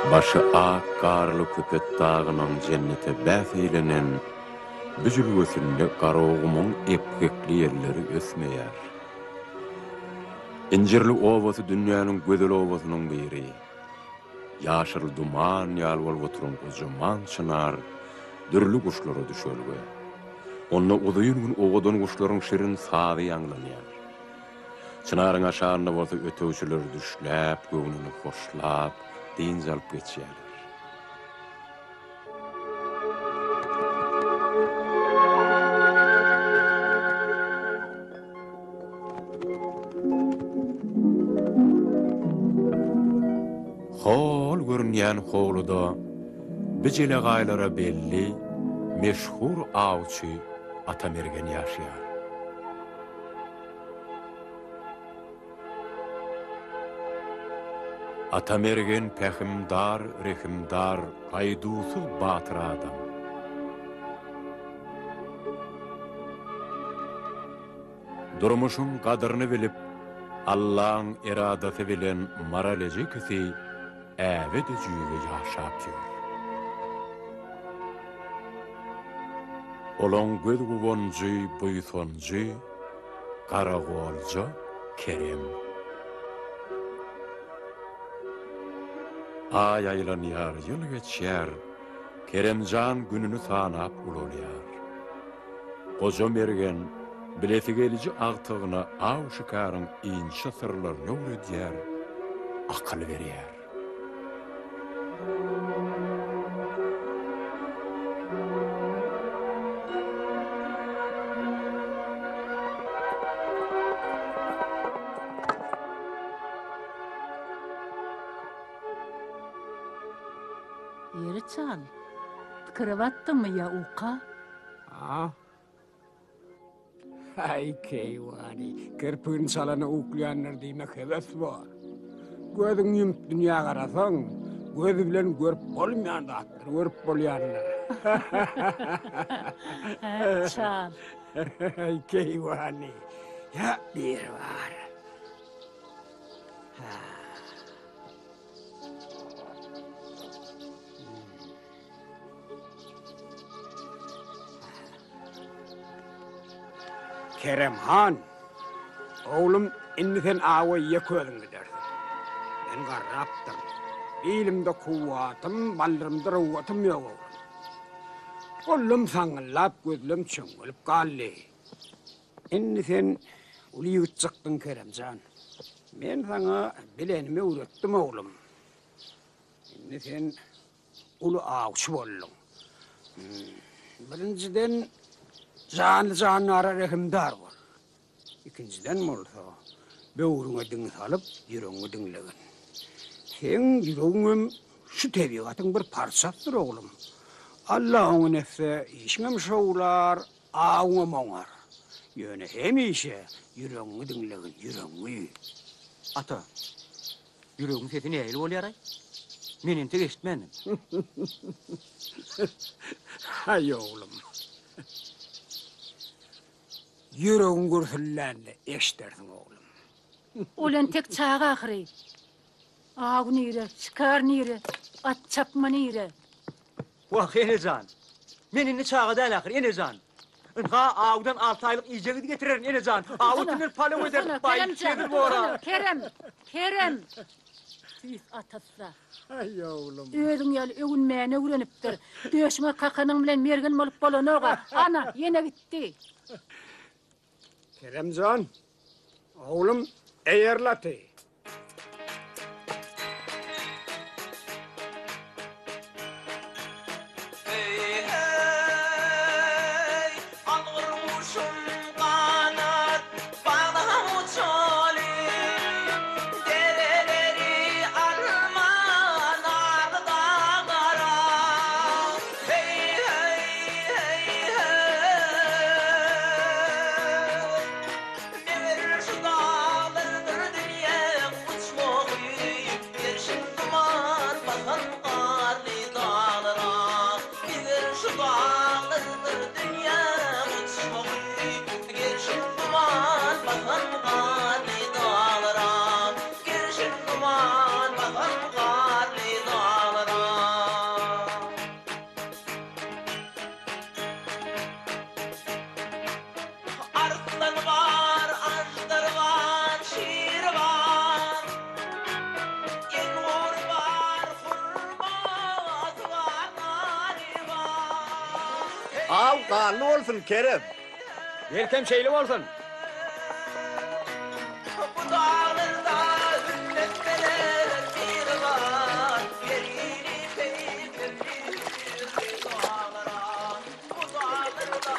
Başy ak garly Köpetdagynyň jennete bäs eýlenen bu jülgesinde Garagumuň epgekli ýelleri ösmeýär. Injirli obasy dünýäniň gözel obasynyň biri. Ýaşyl duman ýaly bolup oturan gojaman çynar dürli guşlara düşelge. Onda uzyn gün owadan guşlaryň şirin sazy ýaňlanýar. Çynaryň aşagynda bolsa ötegçiler düşläp, göwnüni hoşlap, dynç alyp geçýärler. Hol görünýän howluda bi jelegaýlara belli, meşhur awçy Ata Mergen ýaşaýar. Ata Mergen pähimdar, rehimdar, gaýduwsyz batyr adam. Durmuşyň gadyryny bilip, Allaň eradasy bilen Maral eje ikisi äbe-de-jüýbe ýaşap ýör. Olaň göz guwanjy, buýsanjy garagolja Kerem. Aý aýlanýar, ýyl geçýär, Keremjan gününi sanap ulalýar. Goja Mergen bilesigeliji agtygyna aw-şikaryň inçe syrlaryny öwredýär, akyl berýär. Ýeri çal, pikire batdyňmy ýa uka? A? Aý, keýwany, kirpigini çalana uklaýandyr diýmek hebes bor. Gözüňi ýumup dünýä garasaň, göz bilen görüp bolmaýan zatlary görüp bolýandyr. Hä, çal. Aý, keýwany, ýa biri bar. Hä. Kerem han, oglum, indi sen awa ýeke özüň gidersiň. Men garrapdyryn. Bilimde kuwwatym, baldyrymda rowgatym ýok, oglum. Gollum saňňyldap, gözlem çöňňelip galdy. Indi sen uly ýigit çykdyň, Kerem jan. Men saňa bilenimi öwretdim, oglum. Indi sen uly awçy bolduň. Birinjiden, janly-jandara rehimdar bol. Ikinjiden bolsa, böwrüňe diň salyp, ýüregiňi diňlegin. Seň ýüregiňem şu tebigatyň bir parçasydyr, oglum. Alla oňyn etse, işiňem şowlar, awyňam oňar. Ýöne hemişe ýüregiňi diňlegin, ýüregiňi. Ata, Ýüregiň sesi nähili bolýar-aý? Men entek eşitmändim. Haý, oglum. Ýüregiň gürsüldände eşidersiň, oglum. Ol entek çaga ahyry. Aw nire, şikar nire, at çapma nire? Wah, ene jan! Men indi çaga däl ahyry, ene jan! Ynha, awdan alty aýlyk iýjegidi getirerin, ene jan! Aw etinden palaw ederin, baý, hezil bor-a! Kerem! Kerem! Tüýs atasy-da. Aý, oglum! Özüň ýaly öwünmäni öwrenipdir. Döşüňe kakanyň bilen mergen bolup bolanok-a. Ana, ýene gitdi. Kerem jan, oglum, eýerli aty! Meger şu daglardyr dünýä. Aw ganly bolsun, Kerem! Belkem şeýle bolsun. Bu daglarda hümmet berer Biribar, Perili peýkerli hüýrli daglara. Bu daglarda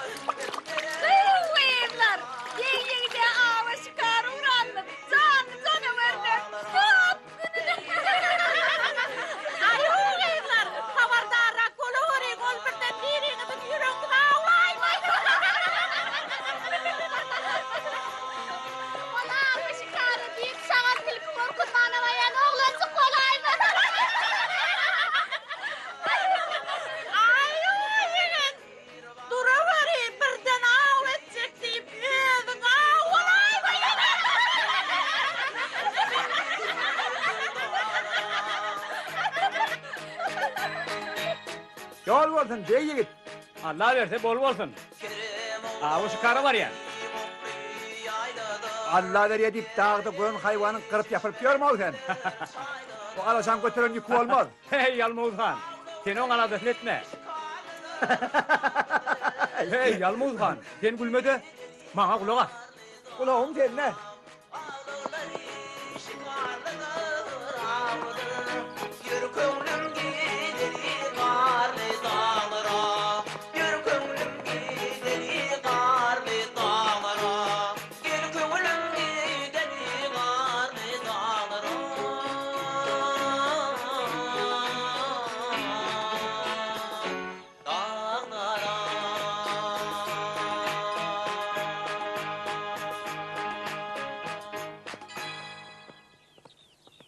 hümmet berer Gyzlar, ýeg-ýegde awa şikar ugrandyk. Janly janawerler köp gününe. Aý-ow gyzlar, habardarrak bolaweriň, ol birden biriňiziň ýüregiňizi awlaýmasyn. Ol awa şikara diýip, şagal tilki gorkuzmana barýan oglanjyk bolaýmasyn. Aý-ow ýigit! Duraweri, birden aw etjek diýip, özüň aw bolaýma ýene! Ýol bolsun, beg ýigit! Alla berse, bol bolsun. Awa şikara barýan. Alla berýä diýip, dagda goýun haýwanyň gyryp ýapyryp ýörme-ow sen. Bu alaşaň göteren ýüki bolmaz. Heý, Ýalmawuz han, sen oň aladasyny etme. Heý, Ýalmawuz han, sen gülme-de, maňa gulak as. Gulagym sende. Gel köňlüm gideli garly daglara. Daglara.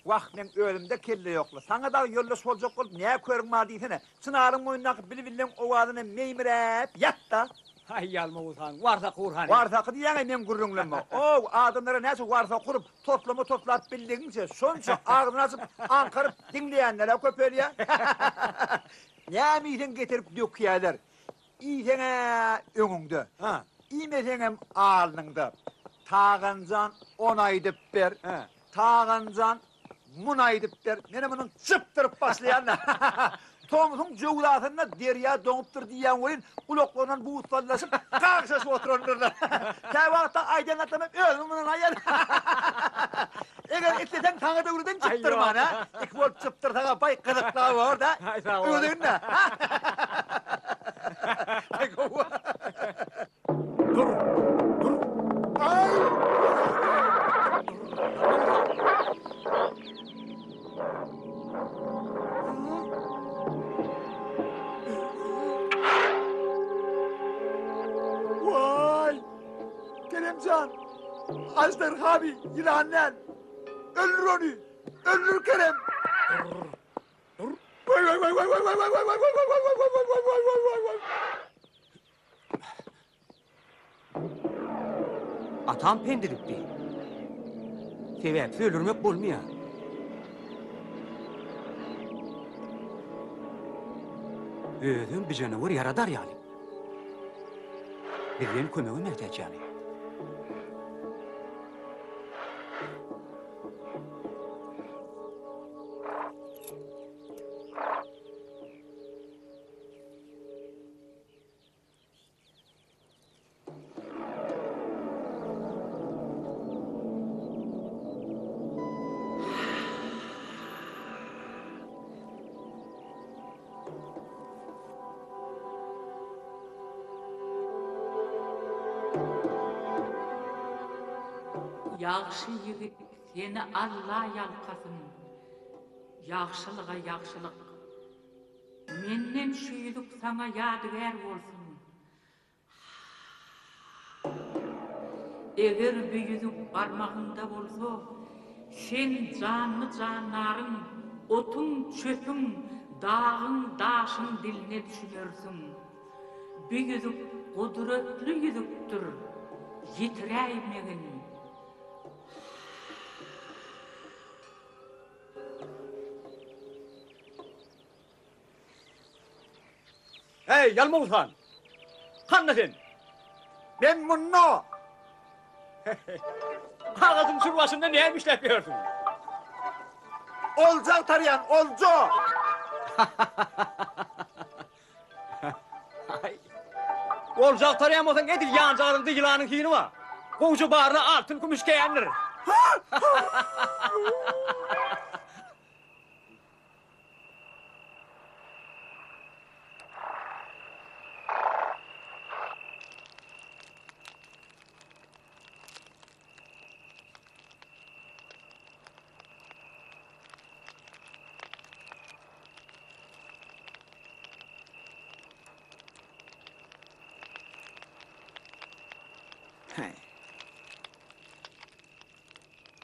Wah, meň özümde kelle ýokla. Saňa dagy ýoldaş boljak bolup nä körüň bar diýsene. Çynaryň boýundaky bilbilleň owazyna meýmiräp ýat-da. Haý, Ýalmawuz han, warsaky ur hany. Warsaky diýýäň-eý meň gürrüňlemme. Ow, adamlara näçe warsaky urup, toslama toslap bildigiňçe, şonça agzyny açyp, aňkaryp diňleýänler-ä köpelýär. Näme iýseň getirip dökýäler. Iýseň-ä öňüňde, iýmeseňem alnyňda. Taganjan ony aýdyp ber. Taganjan muny aýdyp ber. Menem munuň çypdyryp başlaýan-da. Tomsuň jöwzasynda derýa doňupdyr diýýän welin, gulaklaryndan buz sallaşyp, gagşaşyp oturandyrlar. Käwagtda aýdan zatlarymy özüm ynanaýan. Eger isleseň saňa-da öwreden çypdyrman, hä? Iki bolup çypdyrsaň-a baý gyzykly bor-da. Öwredegin-dä. Aý gowy. Dur! Dur! Aý! Waý! Keremjan! Aždarha bi, ýylan däl. Öldür ony! Öldür Kerem! Dur! Dur! Waý waý waý waý waý waý waý waý waý waý waý waý waý waý waý waý waý waý. Atam pent edipdi. Sebäpsiz öldürmek bolmaýar. Özem bijanawar ýaradar ýaly. Bizden kömege mätäç ýaly. Ýagşy ýigit seni Alla ýalkasyn, Ýagşylyga ýagşylyk. Menden şu ýüzük saňa ýadygär bolsun. Eger bu ýüzük barmagyňda bolsa, sen janly-jandaryň, otuň-çöpüň, dagyň-daşyň diline düşünersiň. Bu ýüzük gudratly ýüzükdir, ýitiräýmegin. Heý, Ýalmawuz han! Handa sen? Men munda! Agajyň çür başynda näme işläp ýörsüň? Olja agtarýan, olja! Aý. Olja agtarýan bolsaň edil ýanjagazyňda ýylanyň hini bar. Gowja baryna altyn kümüş kändir.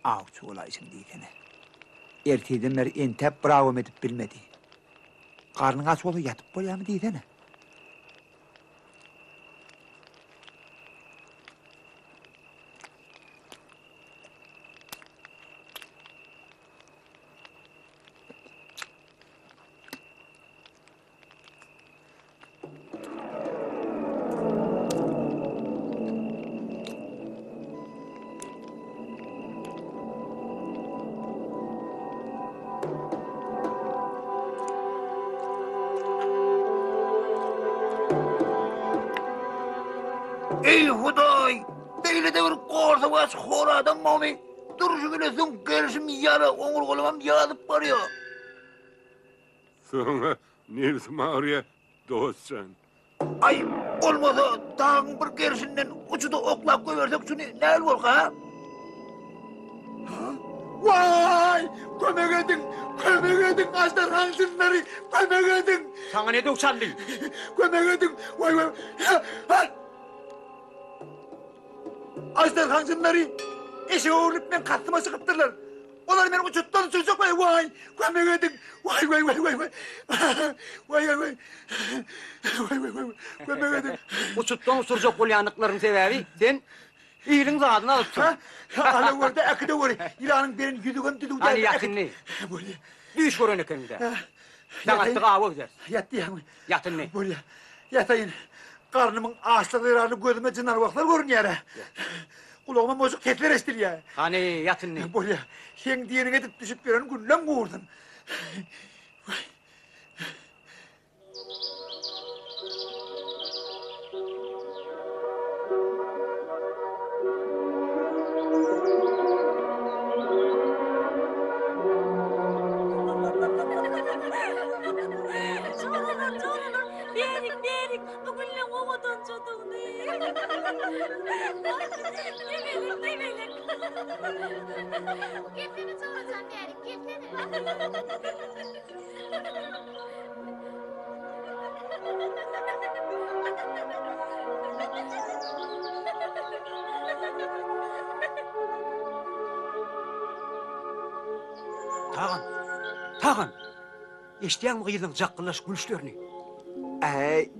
Awçy bolaýşyň diýsene. Ertirden bäri entäp bir awam edip bilmedi. Garnyň aç bolsa ýatyp bolýarmy diýsene. Eý Hudaý! Beýle-de bir gorsawaç hor adam barmy? Durşy bile süňk gerşim ýara, oňurgalamam ýazyp barýar. Saňa nebsim agyrýar, dost jan. Aý, bolmasa dagyň bir gerşinden uçuda oklap goýbersek şuny näl bolka, ha? Waý! Kömek ediň! Kömek ediň! Aždarhaň jynlary! Kömek ediň! Saňa ne döw çaldy? Kömek ediň! Waý, waý! Ha! Aždarhaň jynlary eşege öwrülip meň kastyma çykypdyrlar. Olar meni uçutdan uçurjak waý waý! Kömek ediň! Waý waý waý waý waý! Waý waý waý! Waý waý waý! Kömek ediň! Uçutdan uçurjak bolýandyklarynyň sebäbi sen Iliň zadyny alypsyň. Ha, alawerde äkideweri. Ýylanyň beren ýüzügem düzüw däl. Hany ýat indi. Bolýa. Düýş gören ekeniň-dä. Daň atdyk awa gideris. Ýat diýýäňmi? Ýat indi. Bolýa. Ýataýyn. Garnymyň açlygy zerarly gözüme jyn-arwahlar görünýär-ä. Gulagyma mojuk sesler eşidilýär. Hany, ýat indi. Bolýa. Seň diýeniňi edip düşüp ýören günlem gursun. Joralar, joralar, bärik, bärik, bu gülleň owadanjadygyny. Demelik, demelik. Gelsene jorajan bärik, gelsene. Tagan! Tagan! Eşidýäňmi gyzyň jakgyllaş gülüşlerini? Äý,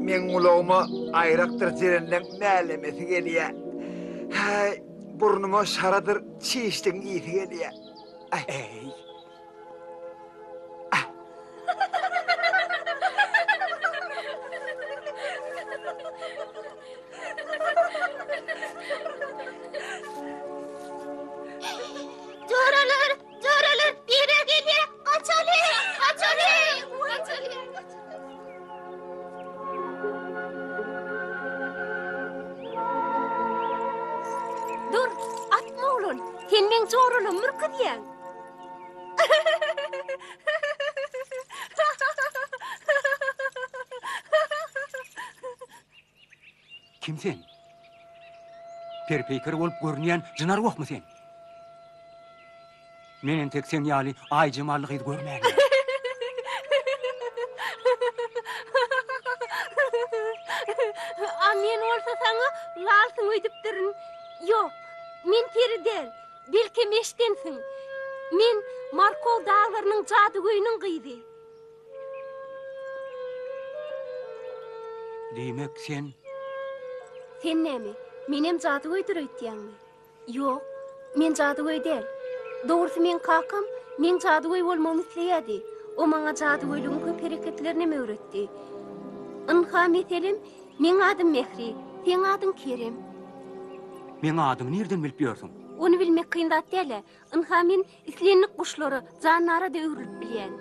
meň gulagyma aýrakdyr jerenleň mälemesi gelýä. Häý, burnuma şaradyr çişligiň ysy gelýä. Äý! Joralar, joralar, biri gelýär, gaçaly, gaçaly, gaçaly. Dur, atma oglan, sen meň joralamy ürküzýäň. Kim sen? Perpeýker bolup görünýän jyn-arwahmy sen? Men entek seň ýaly aý jemally gyz görmändim. A men bolsa saňa lalsyň öýdüpdirin. Ýok, men peri däl. Belkem eşdensiň. Men Markow daglarynyň jadygöýüniň gyzy. Diýmek, sen. Sen näme, menem jadygöýdür öýtýäňmi? Ýok, men jadygöý däl. Dogrusy meň kakam meň jadygöý bolmagymy isleýärdi. O maňa jadygöýlügiň köp hereketlerinem öwretdi. Ynha, meselem, Meň adym Mähri, seň adyň Kerem. Meň adymy nirden bilip ýörsüň? Ony bilmek kyn zat däl-ä. Ynha men islendik guşlara, jandara-da öwrülip bilýän.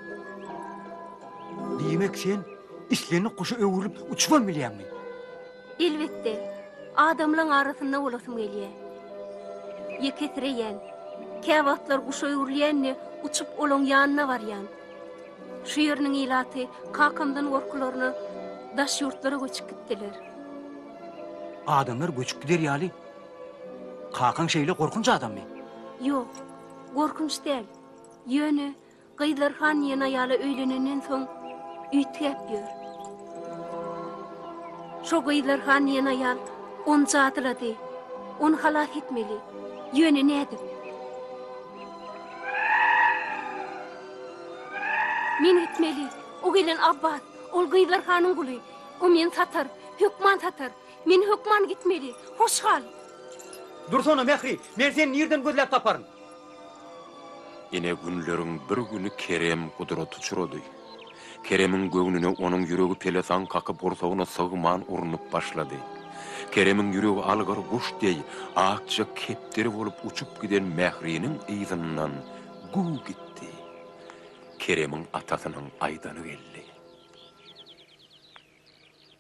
Diýmek sen islendik guşa öwrülip uçubam bilýäňmi? Elbetde, adamlaň arasynda bolasym gelýär. Ýekesireýän. Käwagtlar guşa öwrülýän-de, uçup olaň ýanyna barýan. Şu ýeriniň ilaty kakamdan gorkularyna daş ýurtlara göçüp gitdiler. Adamlar göçüp gider ýaly, kakaň şeýle gorkunç adammy? Ýok, gorkunç däl. Ýöne Gyzlar han diýen aýala öýlenenden soň üýtgäp ýör. Şo Gyzlar han diýen aýal ony jadylady. Ony halas etmeli. Ýöne nädip? Men gitmeli. O gelen Abbas. Ol Gyzlar hanyň guly. O meni satar. Hökman satar. Men hökman gitmeli. Hoş gal. Dursana, Mähri! Men seni nirden gözläp taparyn? Ine günleriň bir güni Kerem gudrata uçrady. Keremiň göwnüne onuň ýüregi pelesaň kakyp gursagyna sygman urnup başlady. Keremiň ýüregi algyr guş deý akja kepderi bolup uçup giden Mähriniň yzyndan güw gitdi. Keremiň atasynyň aýdany geldi.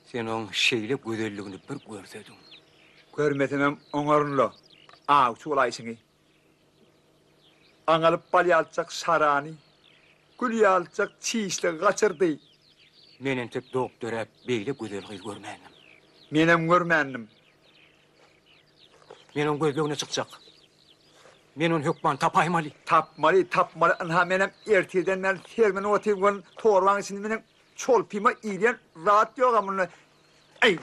Sen oň şeýle gözelligini bir görsediň. Görmesemem oňaryn-la, awçy bolaýşyňy. Aňalyp bal ýalyjak şarany, gül ýalyjak çişligi gaçyrdy. Men entek dogup-döräp beýle gözel gyz görmändim. Menem görmändim. Men oň gözlegine çykjak. Men ony hökman tapaýmaly. Tapmaly, tapmaly. Ynha menem ertirden bäri sermenip otyryn, görün, torbaň içinde meniň çolpyma iýilýän zat ýog-a munda. Eý!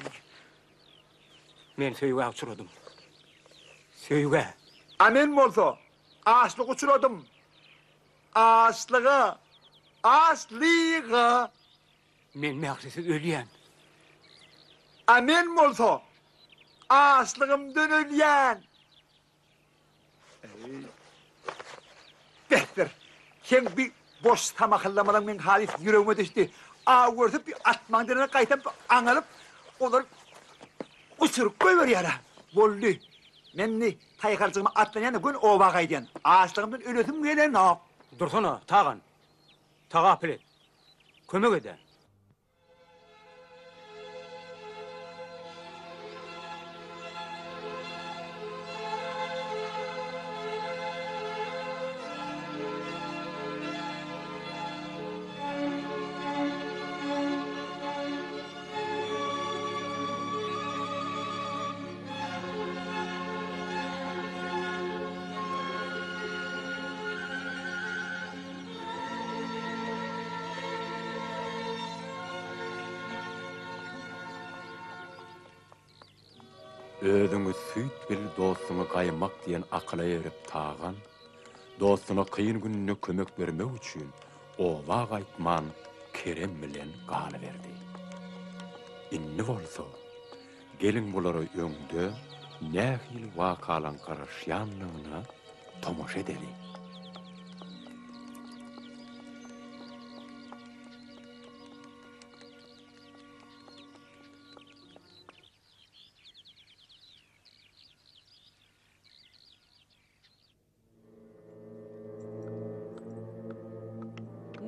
Men söýgä uçradym. Söýgä. A men bolsa açlyga uçradym. Açlyga! Açlyga! Men mährisiz ölýän. A men bolsa açlygymdan ölýän. Besdir. Seň bi boş samahyllamalyň meň halys ýüregime düşdi. Aw görse bi atmaň derine gaýtam aňalyp, olary uçuryp goýberýär-ä. Boldy. Men indi taýharjygyma atlanýan-da göni oba gaýdýan. Açlygymdan ölesim gelenok. Dursana, Tagan. Tagapyl et. Kömek ed-ä. Özüňi süýt bil, dostuňy gaýmak diýen akyla erip Tagan, dostuna kyn gününde kömek bermek üçin oba gaýtman Kerem bilen galyberdi. Indi bolsa, geliň bulara öňde nähili wakalaň garaşýandygyna tomaşa edeliň.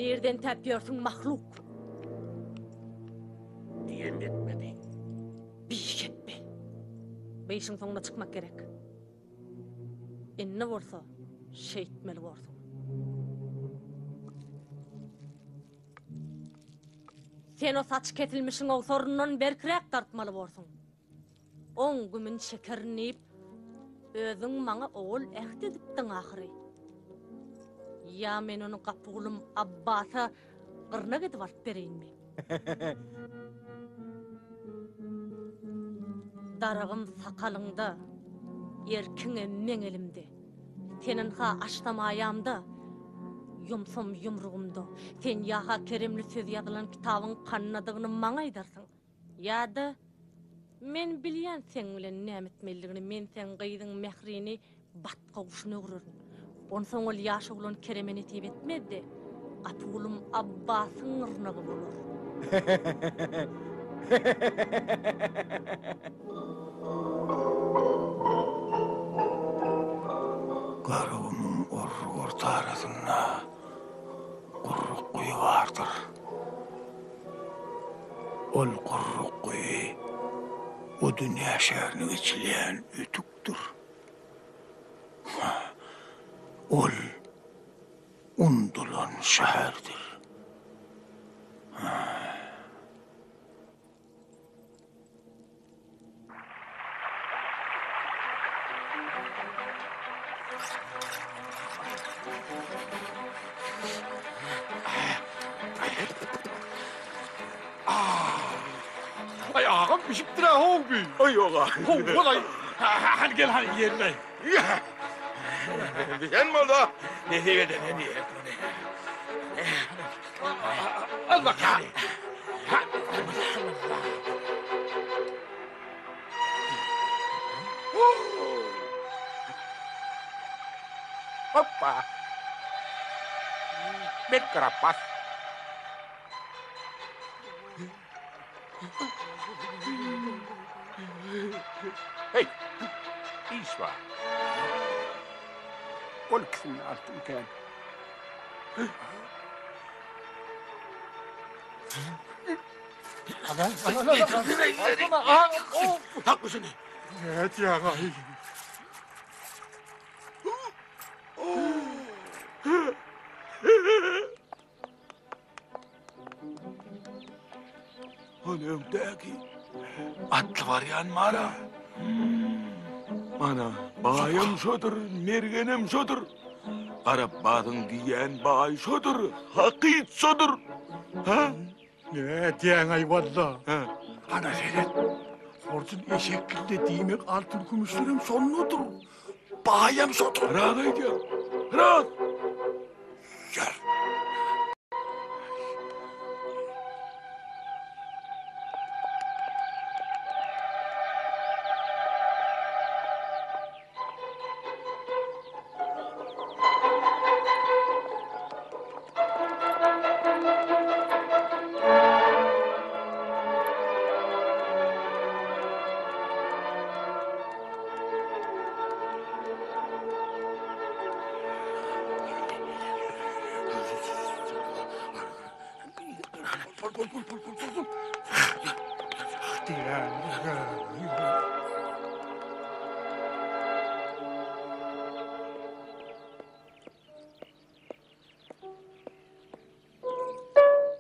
Nirden täp ýörsüň mahluk? Diýen etmedi. Bişepbe. Bu işiň soňuna çykmak gerek. Indi bolsa şeýtmeli borsuň. Sen o saç kesilmişiň owsaryndan berkräk dartmaly borsuň. Oň gümün çekerin diýip, özüň maňa owal äht edipdiň ahyry. Ýa men ony gapygulym Abbasa gyrnak edip alyp bereýinmi? Daragym sakalyňda, erkiňem meň elimde. Sen ynha açsam aýamda, ýumsam ýumrugymda. Sen ýa-ha keremli söz ýazylan kitabyň kannadygyny maňa aýdarsyň. Ýa-da, men bilýän seň bilen näme etmelidigini, men seň gyzyň Mährini batga guşuna öwrerin. Onsoň ol ýaş oglan Kereme nesip etmez-de, Gapygulym Abbasyň gyrnagy bolar. Garagumuň orruk ortarasynda gurruk guýy bardyr. Ol gurruk guýy. O dünýä şäherine geçilýän ötükdir. Ol undulan şäherdir. Ay agam bişipdir ha how bi. Ay oga. How bolay. Hadi gel hadi yiyelim. Sen bolda. Nesip eden ne diye. Al bakalım. Hoppa. Bet karapas. Hey, iş bar. Ol ikisinde altyn kän. Tak şunu. Evet ya. Ol öňdäki atly barýan mara. Mana baýam şodur, mergenem şodur. Garapbazyň diýýän baý şodur, hakyt şodur. Ha? Ne diýäň-aý walla? Hana seret. Horjun eşekgilde diýmek altyn kümüşlerem şondadyr. Baýam şodur. Ras aýdýaň. Ras. Ýör.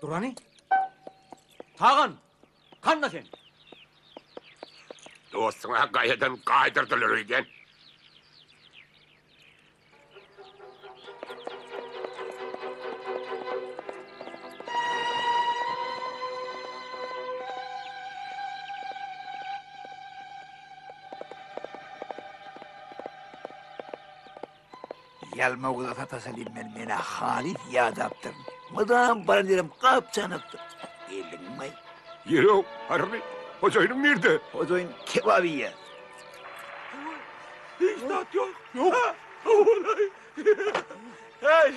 Durany. Tagan, kanda sen. Dostuňa gaýadan gaýdyrdylar öýdýän. Ýalmawuza sataşaly men menä halys ýadapdyryn. Mydam baran ýerim gapjanypdyr. Geldiňmi? Ýeri-ow, harby, hojaýynyň nirde? Hojaýyn kebap iýýär. Hiç zat ýok. Ýok. Howalaý. Heý,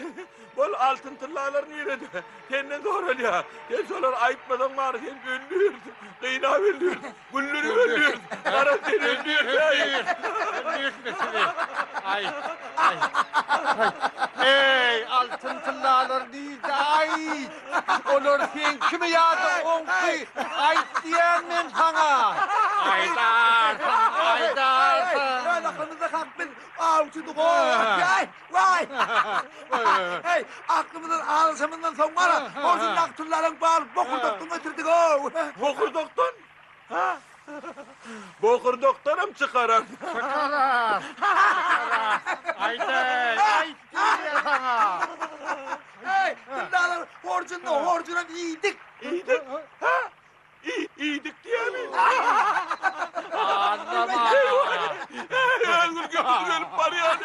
bol altyn tyllalar nirede? Senden soralýar. Sen şolary aýtmasaň bary sen öldürirsiň. Gynap öldürirsiň. Güldürip öldürirsiň. Gara sen öldürirsiň. Aý, aý. Eý, altyn tyllalar nirde? Aýt! Olar seňkimi ýa-da oňky? Aýt diýýän men saňa! Aýdarsyň, aýdarsyň! Öz aklymyzda kak biz awçydyk-ow! Waý! Heý, aklymyzdan azaşamyzdan soň wara, horjundaky tyllalaryň baryny bokurdakdan getirdik-ow! Bokurdakdan? Ha? Bokurdakdanam çykarar. Çykarar! Çykarar! Aýdaý, aýt diýýän saňa! Heý, tyllalar horjunda, horjunam iýdik! Iýdik? Ha? Iýdik diýýämi? Annama! Özgür götür gelip barýar.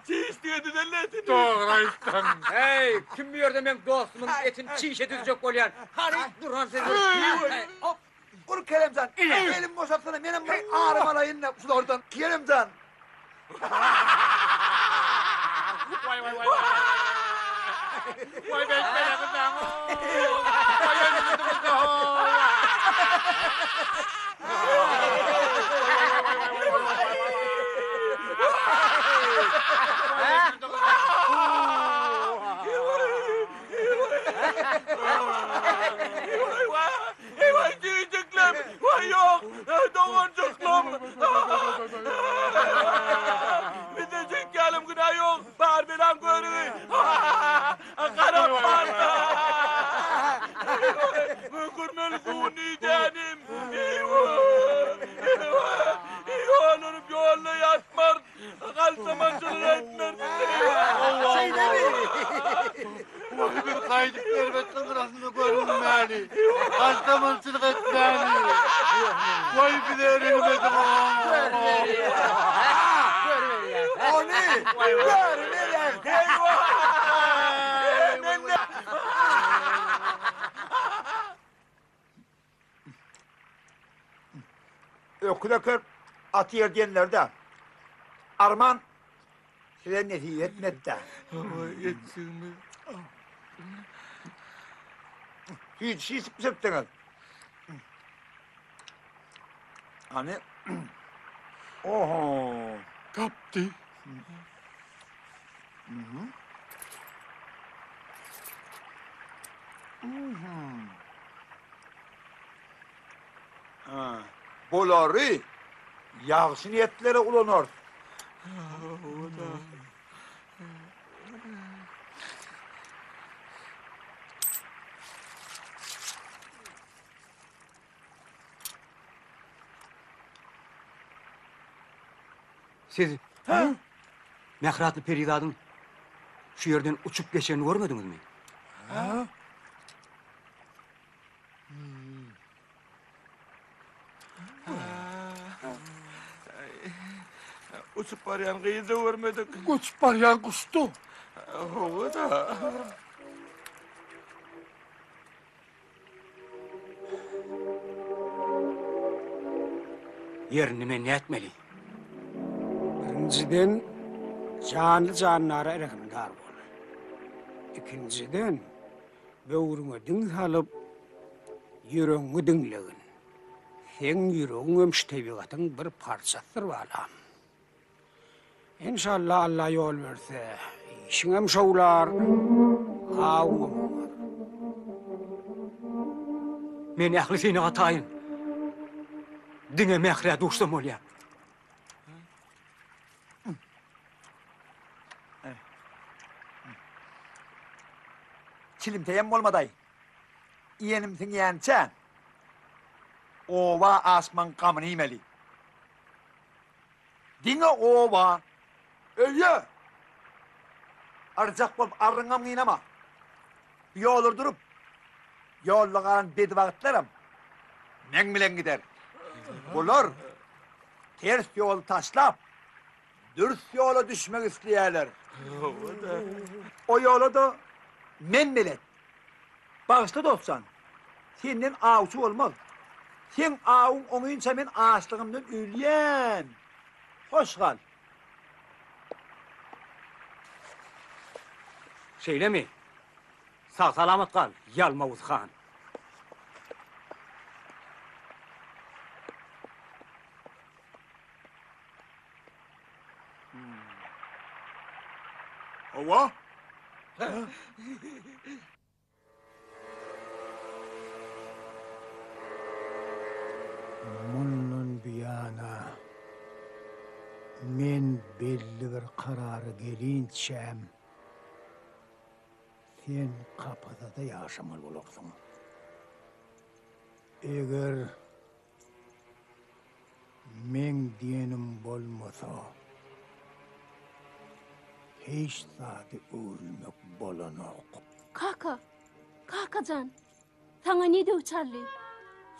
Çiş diýe düzelle etini. Dogry aýtdyň. Heý, kim bu ýerde meň dostumyň etini çişe düzjek bolýan? Hany, duran sen. Hop, ur Keremjan. Elim boşatsana, menem bir arym alaýyn-da şulardan. Keremjan. Waý waý waý. Waý beýtmeli gyzlaň. Waý öldürdüňiz-de. Doganjyklam! Bizde çekýälim günä ýok, bar belaň görügi. Garap barda! Müňkür melguny dänim! Ýoluryp ýolda ýatmar, galtamançylyk etmez. Şeýlemi? Waý biz gaýdyp erbetligiň gyrasynda görünmäli. Galtamançylyk etmäli. Waý bize rehim ediň. Ony görüberýär. Öküz eker, at ýer diýenler-dä. Arman, size nesip etmedi-dä. Etjigimiz. Süýji şişip bişiripdiňiz. Hany? Oho! Tapdy. Bulary ýagşy niýetlere ulanarys. Siz Mähri atly perizadyň şu ýerden uçup geçenini görmediňizmi? Hä? Uçup barýan gyzy-da görmedik. Göçüp barýan guşdy. Hawa-da. Ýerini men nätmeli? Birinjiden, janly-jandara rehimdar bol. Ikinjiden, böwrüňe diň salyp, ýüregiňi diňlegin. Seň ýüregiňem şu tebigatyň bir parçasydyr balam. Enşalla Alla ýol berse, işiňem şowlar, awuňam oňar. Men ähli synaga taýyn. Diňe Mährä duşsam bolýar. Çilimteýem bolmadaý. Iýenim siňýänçä, oba aşmaň gamyny iýmeli. Diňe oba, öýe! Arjak bolup arryňam gynama. Bu ýollar durup, ýolda galan bedibagtlaram meň bilen gider. Bular ters ýoly taşlap, dürs ýola düşmek isleýärler. O ýola-da men belet. Bagyşla dost jan, senden awçy bolmaz. Seň awuň oňynça men açlygymdan ölýän. Hoş gal. Şeýlemi? Sag-salamat gal, Ýalmawuz han. Hawa. Mundan buýana men belli bir karara gelinçäm, sen kapasada ýaşamaly bolarsyň. Eger Meň diýenim bolmasa, hiç zady öwrülmek bolanok. Kaka, kaka jan, saňa ne döw çaldy?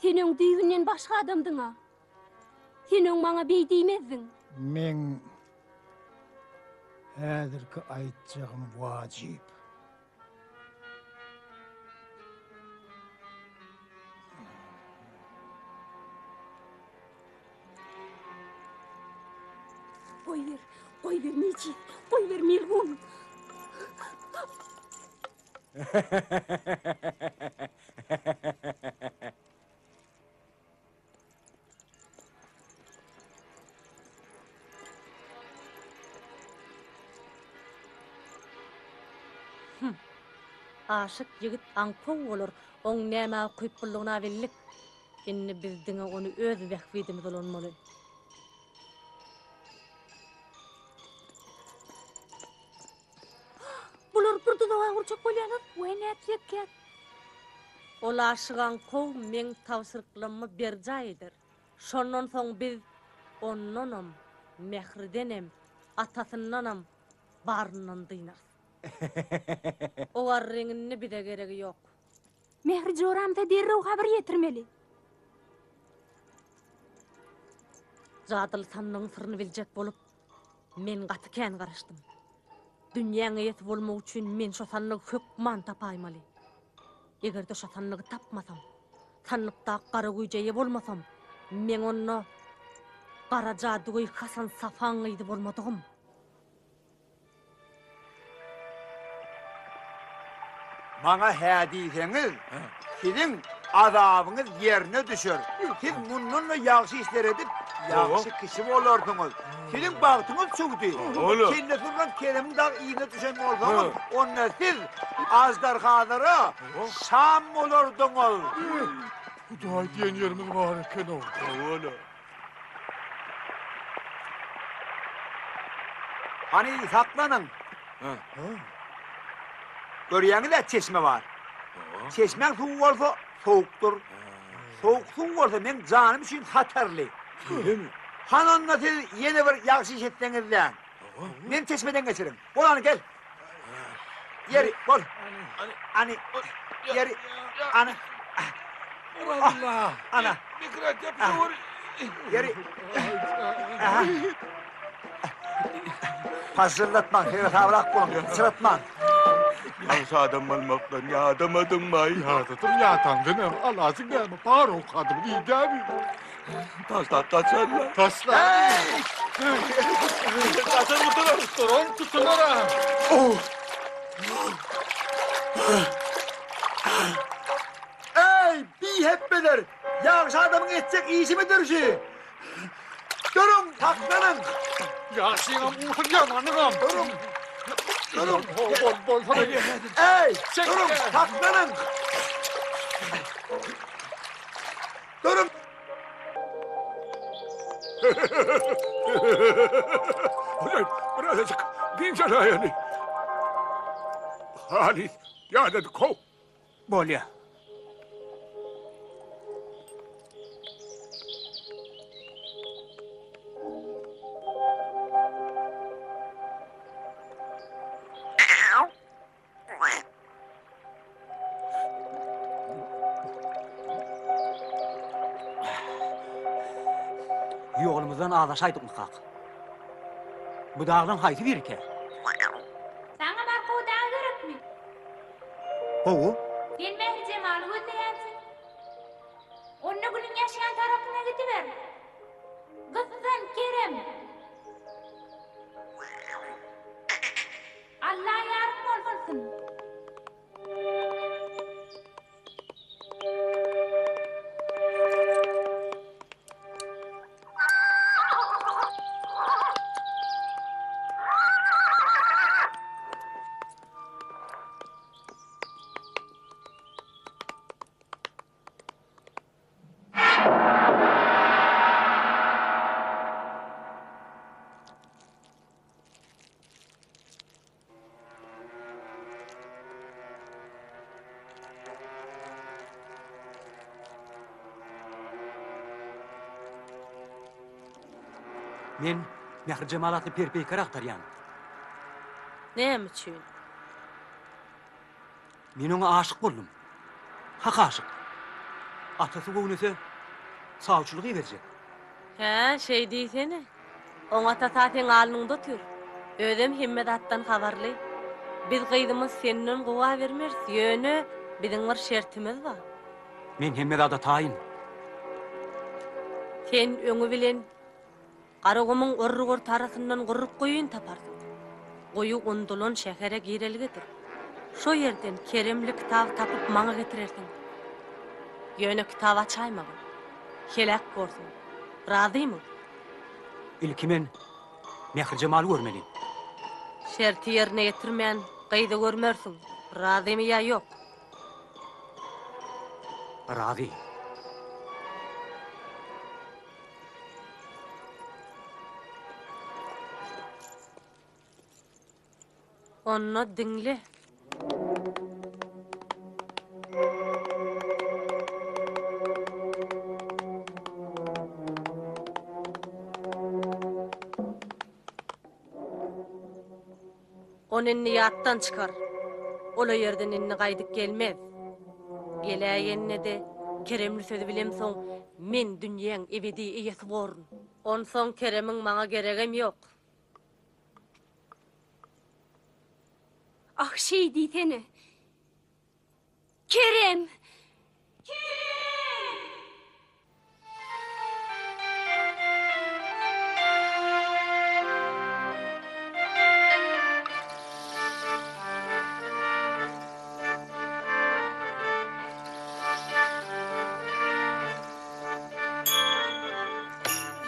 Sen öň düýbünden başga adamdyň-a. Sen öň maňa beý diýmezdiň. Meň häzirki aýtjagym wajyp. Goýber, goýber nejis, goýber melgun. Hum. Aşyk ýigit aňkow bolar, oň nämä ukyplylygyna bildik. Indi biz diňe ony öz bähbidimize ulanmaly. Bular bir duzaga gurjak bolýarlar. Weý nätjekkäk? Ol aşygan kow meň tabşyryklammy berjaý eder. Şondan soň biz ondanam, Mähridenem, atasyndanam baryndan dynarys. O garryň indi bize geregi ýok. Mähri joramyza derrew habar ýetirmeli. Jadyly sandygyň syryny biljek bolup, men gaty kän garaşdym. Dünýäň eýesi bolmak üçin men şo sandygy hökman tapaýmaly. Eger-de şo sandygy tapmasam, sandykdaky gara güýje eýe bolmasam, meň onda gara jadygöý Hasan Safaň gyzy bolmadygym. Maňa hä diýseňiz, siziň azabyňyz ýerine düşer. Siz mundan-da ýagşy işler edip, ýagşy kişi bolarsyňyz. Siziň bagtyňyz çüwdi. Kellesi urlan Keremiň dagy yzyna düşen bolsaňyz, onda siz aždarhalara şam bolardyňyz. Hudaý diýen ýerimiz bar eken-ow. Hany saklanyň. Görýäňiz-ä çeşme bar. Çeşmäň suwy bolsa sowukdyr. Sowuk suw bolsa meň janym üçin hatarly. Hany onda siz ýene bir ýagşy iş etseňiz-dä. Meni çeşmeden geçiriň. Bol hany gel. Ýeri bol. Hany ýeri hany. Allah. Ana. Mikrat ýapyşawur. Ýeri. Aha. Pažžyrlatmaň, seresabrak boluň, syçratmaň. Ýagşy adam bolmakdan ýadamadyňmaý? Ýadadym, ýadaňdanam alajyň näme, bar owkadymy diýdämi? Taşlap gaçarlar. Taşla. Gaçar gutular. Duran tutular. Oh. Eý, bihepbeler! Ýagşy adamyň etjek işimidir şu? Duruň, saklanyň! Ýagşyňam ursun, ýamanyňam. Duruň! Duruň! Bol, bolsana. Eý, duruň, saklanyň! Duruň! Birazajyk dynç alaýaly. Halys ýadadyk-how. Bolýa. Ýolumyzdan azaşaýdykmykak? Bu daglaň haýsy birikä? Saňa Barkow dagy gerekmi? Hawa. Sen Mährijemaly gözleýänsiň. Onda Gülüň ýaşaýan tarapyna gidiber. Gyssan, Kerem! Alla ýaryň bolsun! Men Mährijemal atly per-peýker agtarýan. Näme üçin? Men oňa aşyk boldum. Hak aşyk. Atasy göwnese, sawçylyk iberjek. Hä, şeý diýsene. Oň atasy-a seň alnyňda otyr. Özem hemme zatdan habarly. Biz gyzymyzy senden gowa bermeris, ýöne biziň bir şertimiz bar. Men hemme zada taýyn. Sen öňi bilen Garagumuň orruk-ortarasyndan gurruk goýun taparsyň. Goýy undulan şähere girelgedir. Şo ýerden keremli kitaby tapyp maňa getirersiň. Ýöne kitaby açaýmagyn. Heläk borsuň. Razymyň? Ilki men Mährijemaly görmeli. Şerti ýerine ýetirmän gyzy görmersiň. Razymy ýa ýok? Razy. Onda diňle. Ony indi ýatdan çykar. Ol o ýerden indi gaýdyp gelmez. Geläýende-de, keremli sözi bilemsoň, men dünýäň ebedi eýesi borun. Onsoň keremiň maňa geregem ýok. Ah, şeý diýsene. Kerem! Kerem!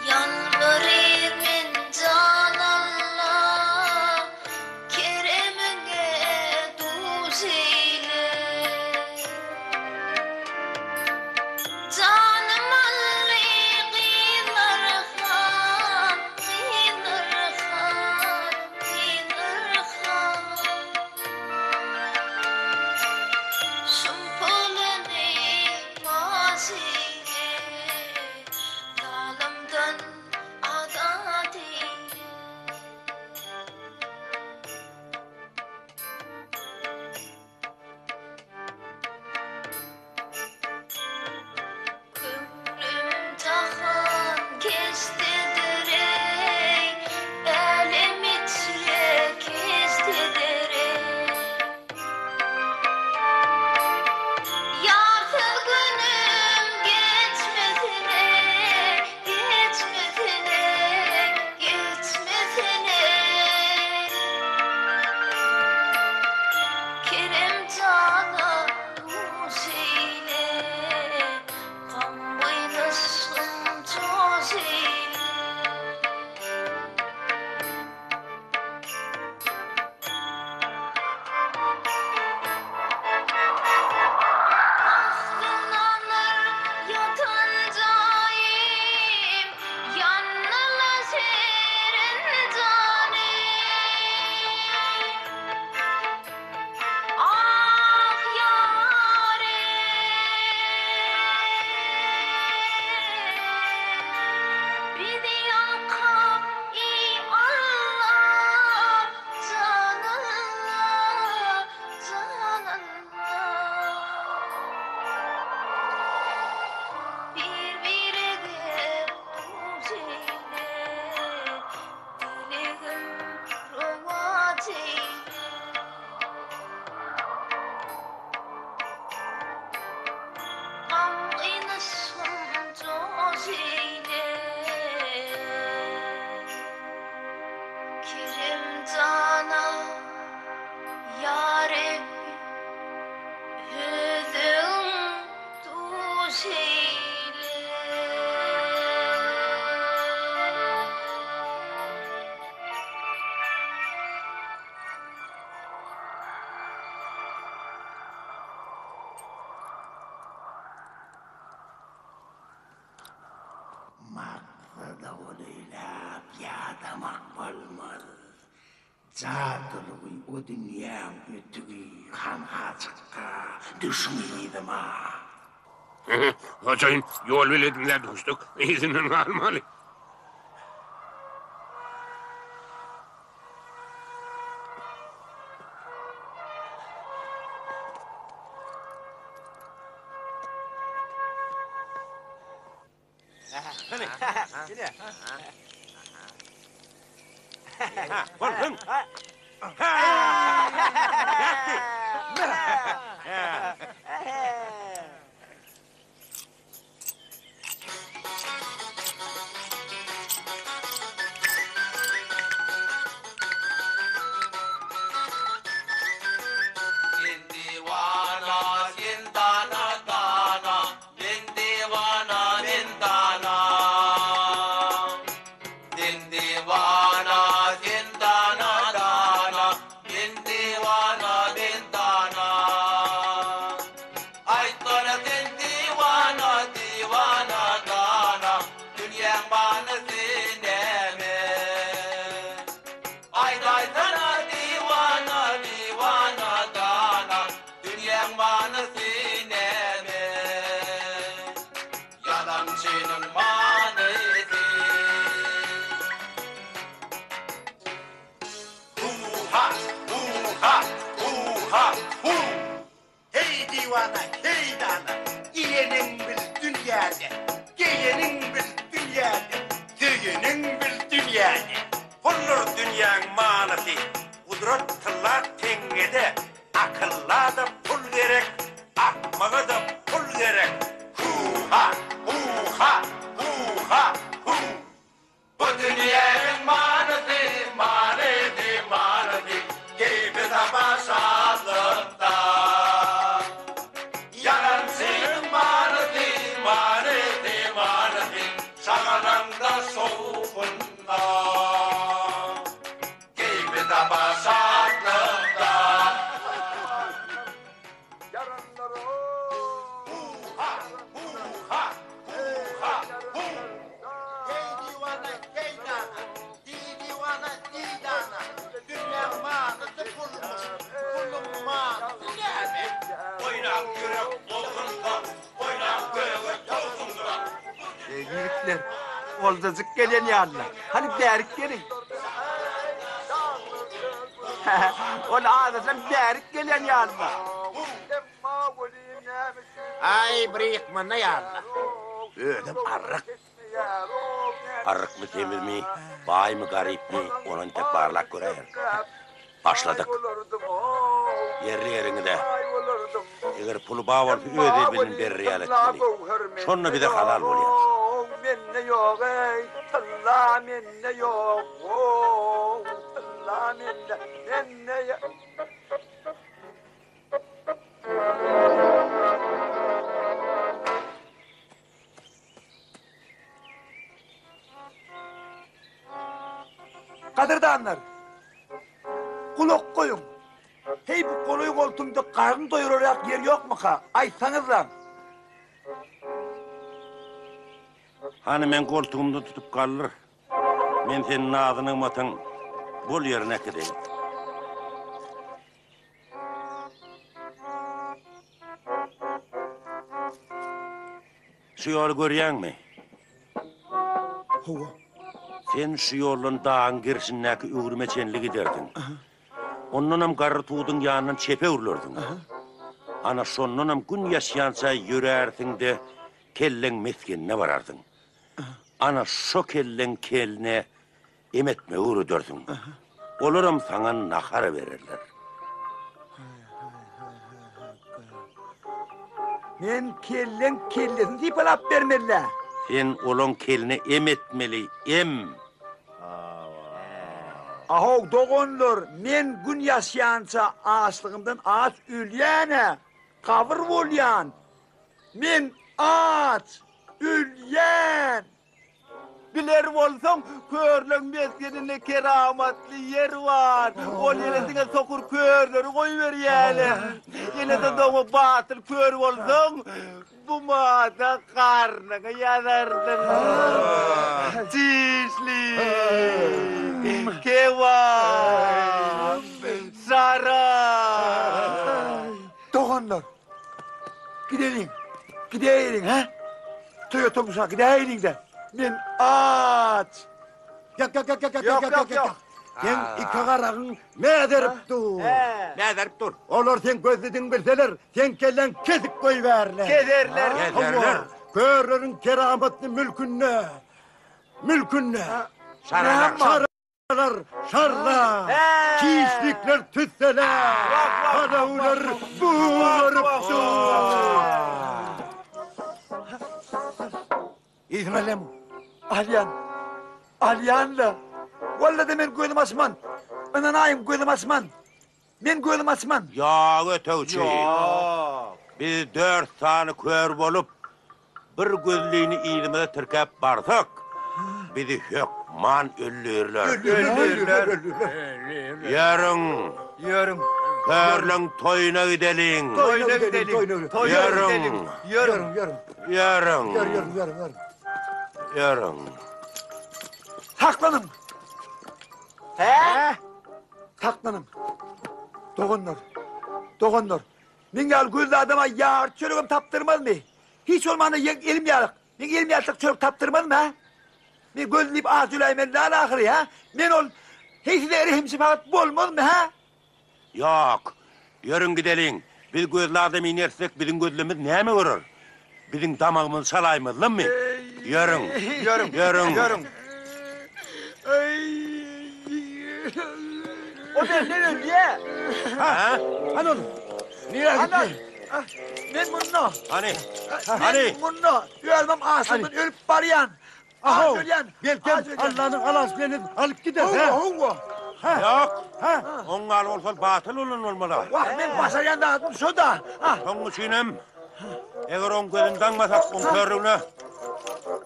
Ýalbaryr men jan Alla, Keremiňe duş eýle. Janym aldy gyzlar han, gyzlar han, gyzlar han. Şum puluny paş eýle, Zalymdan azat eýle. Köňlüm jahan keşdedir-eý, Älem içre keşdedir-eý. Ýarsyz günüm geçmesin-eý, geçmesin-eý, geçmesin-eý. Kerem jana duş eýle, Gamgyn yşgym joş eýle. Aslyndandyr ýatan jaýym, Ýannyla şirin janym. Ah, ýarym! Bizi ýalkap, eý, Alla, jan Alla, jan Alla. Bir-birege duş eýle, dilegim rowaç eýle. Gamgyn yşgym joş eýle, Kerem jana, ýa Rebbi, özüň duş eýle. Maksada golaýlap ýadamak bolmaz. Jadylygy o dünýäň ötügi hanha çykga düşüň yzyma. Hojaýyn, ýol beledimizä duşduk, yzyndan galmaly. Bolsun. Sen diwana, sen dana, dana, Men diwana, men dana. Sen diwana, sen dana, dana, Men diwana, men dana. Aýt. diwana, heý dana, Iýeniň bil dünýäde, geýeniň bil dünýäde, Söýeniň bil dünýäde. Puldur dünýäň manysy, gudrat tylla teňňede, Akylla-da pul gerek, akmaga-da pul gerek, Hu-ha, hu-ha, hu-ha, hu! Bu dünýäniň manysy, manysy, manysy, Keýpi-sapa şatlykda. Ýalançynyň manysy, manysy, manysy, Şagalaňda, şowhunda. Keýpi-sapa şatlykda. Hu-ha, hu-ha, hu-ha, hu! Heý diwana, heý dana, diý diwana, diý dana, Dünýäň manysy pulmuş, puluň manysy näme? Oýnap ýürek bolsun-da, oýnap göge towsun-da. Eý ýigitler, oljajyk gelen ýalylar. Hany bärik geliň. Ol azajam bärik gelen ýalylar. Aý, bir ýykmanda ýalylar. Özem arryk. Arrykmy, semizmi, baýmy, garypmy, ony entek barlap göräýerin. Başladyk. Ýerli-ýeriňize. Eger puly bar bolsa öz eli bilen berer ýaly etmeli. Şonda bize halal bolýar. Mende ýok eý, tylla mende ýok, how, tylla mende, mende ýok. Gadyrdanlar! Gulak goýuň! Heý, bu golaý-goltumda garyn doýurarýak ýer ýokmuka? Aýtsaňyzlaň! Hany, meň goltugymdan tutup galdyr. Men seni nazy-nygmatyň bol ýerine äkideýin. Şu ýoly görýäňmi? Hawa. Sen şu ýoldan dagyň gerşindäki öwrüme çenli giderdiň. Ondanam garry tuduň ýanyndan çepe öwrülerdiň. Ana, şondanam gün ýaşýança ýörärsiň-de, kelleň mesgenine bararsyň. Ana, şo kelleň keline Em etmegi öwredersiň. Olaram saňa nahar bererler. Men kelleň kellesini sypalap bermeli-dä. Sen olaň keline em etmeli, em! Ahow, doganlar, men gün ýaşýança açlygymdan aç ölýän-ä, gabyr bolýan. Men aç ölýän! Biler bolsaň, körleň mesgeninde keramatly ýer bar. Ol ýere diňe sokur körleri goýberýärler. Ýene-de doňa batyl kör bolsaň, bu mada garnyňy ýazardyň. Çişli, kebap, şarap. Doganlar, gideliň, gidäýeliň, hä? Toýa tomusha gidäýeliň-dä. Men aç. Ýok, ýok, ýok, ýok, ýok, ýok, ýok. Seň iki garagyň mäzerip dur. Mäzerip dur. Olar seň gözlüdigiňi bilseler, seň kelläňi kesip goýbärler. Keserler. Keserler. Körleriň keramatly mülkünde, mülkünde. Şaralar. Şarlar, şarla, çişlikler tüsseler, palawlar bugaryp dur. Yzyňy alýarmy? Alýan. Alýan-la. Walla-da men gözüm açman. Ynanaýyň, gözüm açman. Men gözüm açman. Ýok, ötegçi. Ýok. Biz dört sany kör bolup, bir gözlini yzymyza tirkäp barsak, bizi hökman öldürirler. Öldürirler. Ýörüň. Ýörüň. Körleň toýuna gideliň. Toýuna gideliň. Toýuna gideliň. Ýörüň. Ýörüň. Ýörüň. Ýörüň, ýörüň, ýörüň. Ýörüň. Saklanyň. Hä? Saklanyň. Doganlar, doganlar, meň ýaly gözli adama ýarty çöregem tapdyrmazmy? Hiç bolmanda ýeň elim ýalyk, meň elim ýalyk çörek tapdyrmazmy, hä? Men gözli diýip aç öläýmeli däl ahyry, hä? Men ol, heý size rehim-şepagat bolmazmy, hä? Ýok, ýörüň gideliň. Biz gözli adamy inersek, biziň gözlemiz näme görer? Biziň damagymyzy çalaýmazlarmy? Ýörüň! Ýörüň! Ýörüň! Ýörüň! O benden ölýä. Ha? Hany ol? Nirä gitdi? Men munda. Hany? Hany? Men munda. Özümem açlykdan ölüp barýan. Ahow! Aç ölýän. Belkem Allanyň alasy bilen alyp gider. Howwa, howwa. Ýok. Oň ýaly bolsa batyl bolan bolmaly. Wah, men başarýan zadym şo-da. Şoň üçinem eger oň gözüni daňmasak, oň körlügine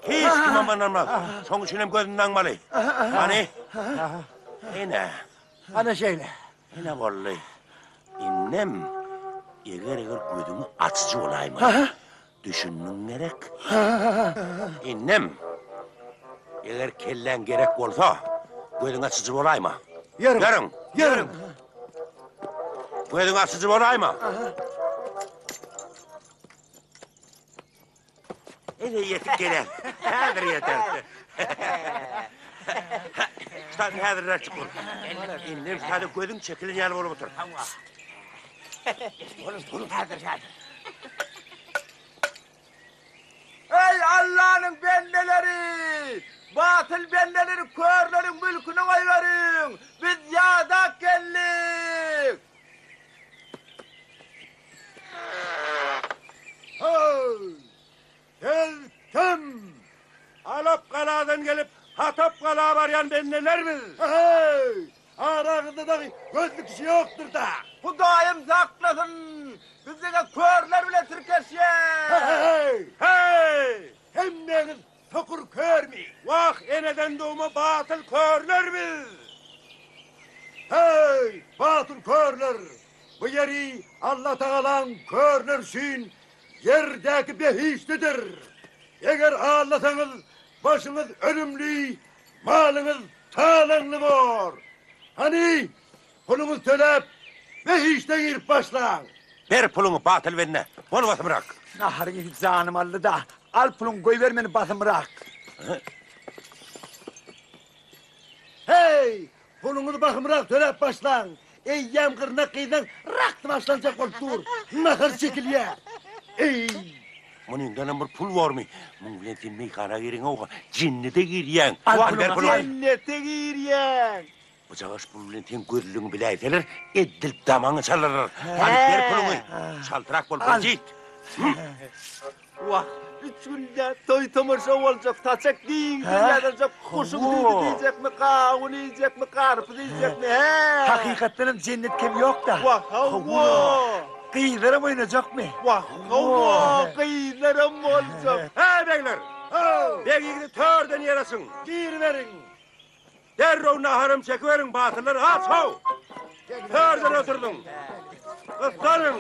hiç kimem ynanmaz. Şoň üçinem gözüni daňmaly. Hany? Ine. Ana şeýle. Ine boldy. Indem eger-eger gözüňi açyjy bolaýmaly. Düşündiň gerek? Indem eger kelläň gerek bolsa, gözüňi açyjy bolaýma. Ýörüň. Ýörüň. Ýörüň. Gözüňi açyjy bolaýma. Ine ýetip gelen. Häzir ýeter. Ştaýda häzirräk çyk bol. Indem ştaýda gözüň çekilen ýaly bolup otur. Boluň, boluň. Häzir, häzir. Eý, Allanyň bendeleri! Batyl bendeleri körleriň mülküne goýberiň! Biz ýadap geldik! Heý! Siz kim? Alap galadan gelip, Hatap gala barýan bendeler biz! Heý! Araňyzda dagy gözli kişi ýokdur-da! Hudaýym saklasyn! Biz diňe körler bilen tirkeşýäs! Heý! Heý! Hemmäňiz sokur körmi? Wah, eneden dogma batyl körler biz! Heý, batyl körler! Bu ýeri Allatagalaň körler üçin ýerdäki behişdidir. Eger aldasaňyz, başyňyz ölümli, malyňyz talaňly bor. Hany, puluňyzy töläp, behişde girip başlaň. Ber puluňy, batyl bende, bol basymrak. Naharyň ysy janymy aldy-da, al puluňy, goýber meni basymrak. Heý, Puluňyzy bahymrak töläp başlaň. Eýýäm gyrnak gyzlaň raksy başlanjak bolup dur. Nahar çekilýär. Eý! Munyňdanam bir pul bormy? Muň bilen sen meýhana gireňok-a, jennete girýäň. Al Al ber puluňy, puluňy. jennete girýäň. Bujagaş pul bilen seň gözlügiňi biläýseler, eddil damaňy çalarlar. Hany ber puluňy. Çaltrak bol, bir jit. Wah, üç günde toý-tomaşa boljak, saçak giňden ýazyljak, guşuň süýdi diýjekmi, gawun iýjekmi, garpyz iýjekmi, hä? Hakykatdanam jennet kem ýok-da. Wah, hawa. Gyzlaram oýnajakmy? Wah, hawa, gyzlaram boljak. Hä, begler! Beg ýigidi törden ýer açyň! Giriberiň! Derrew naharam çekiberiň, batyrlar, aç-how! Törden oturdyň! Gyssanyň!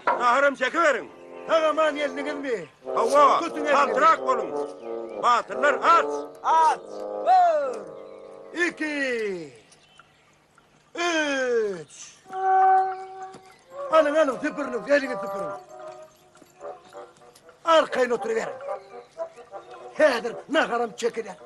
Naharam çekiberiň! Sag-aman geldiňizmi? Hawa, Tutuň eliňizi! çaltrak boluň! Batyrlar, aç! Aç! Bir, iki, üç! Alyň, alyň, süpüriniň, eliňizi süpüriň! Arkaýyn oturyberiň. Häzir naharam çekiler.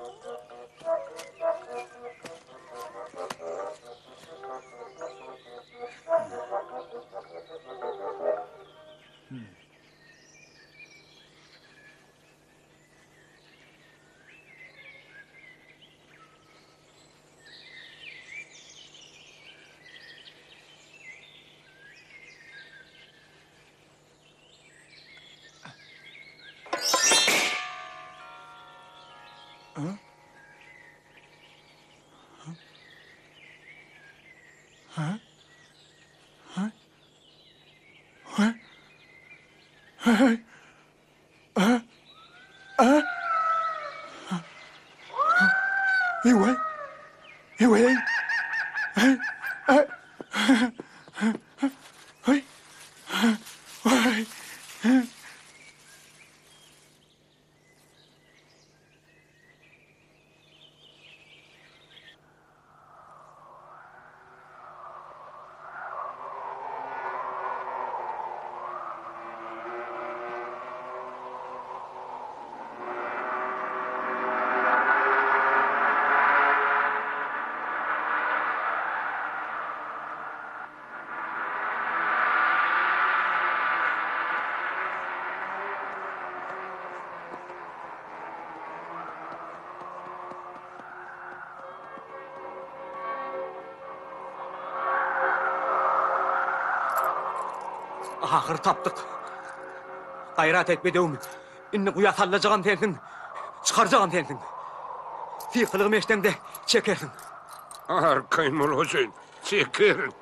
Ahyry tapdyk. Gaýrat et bedewim. Indi guýa sallajagam sensiň, çykarjagam sensiň. Sykylygymy eşdeňde çekersiň. Arkaýyn bol hojaýyn, çekerin.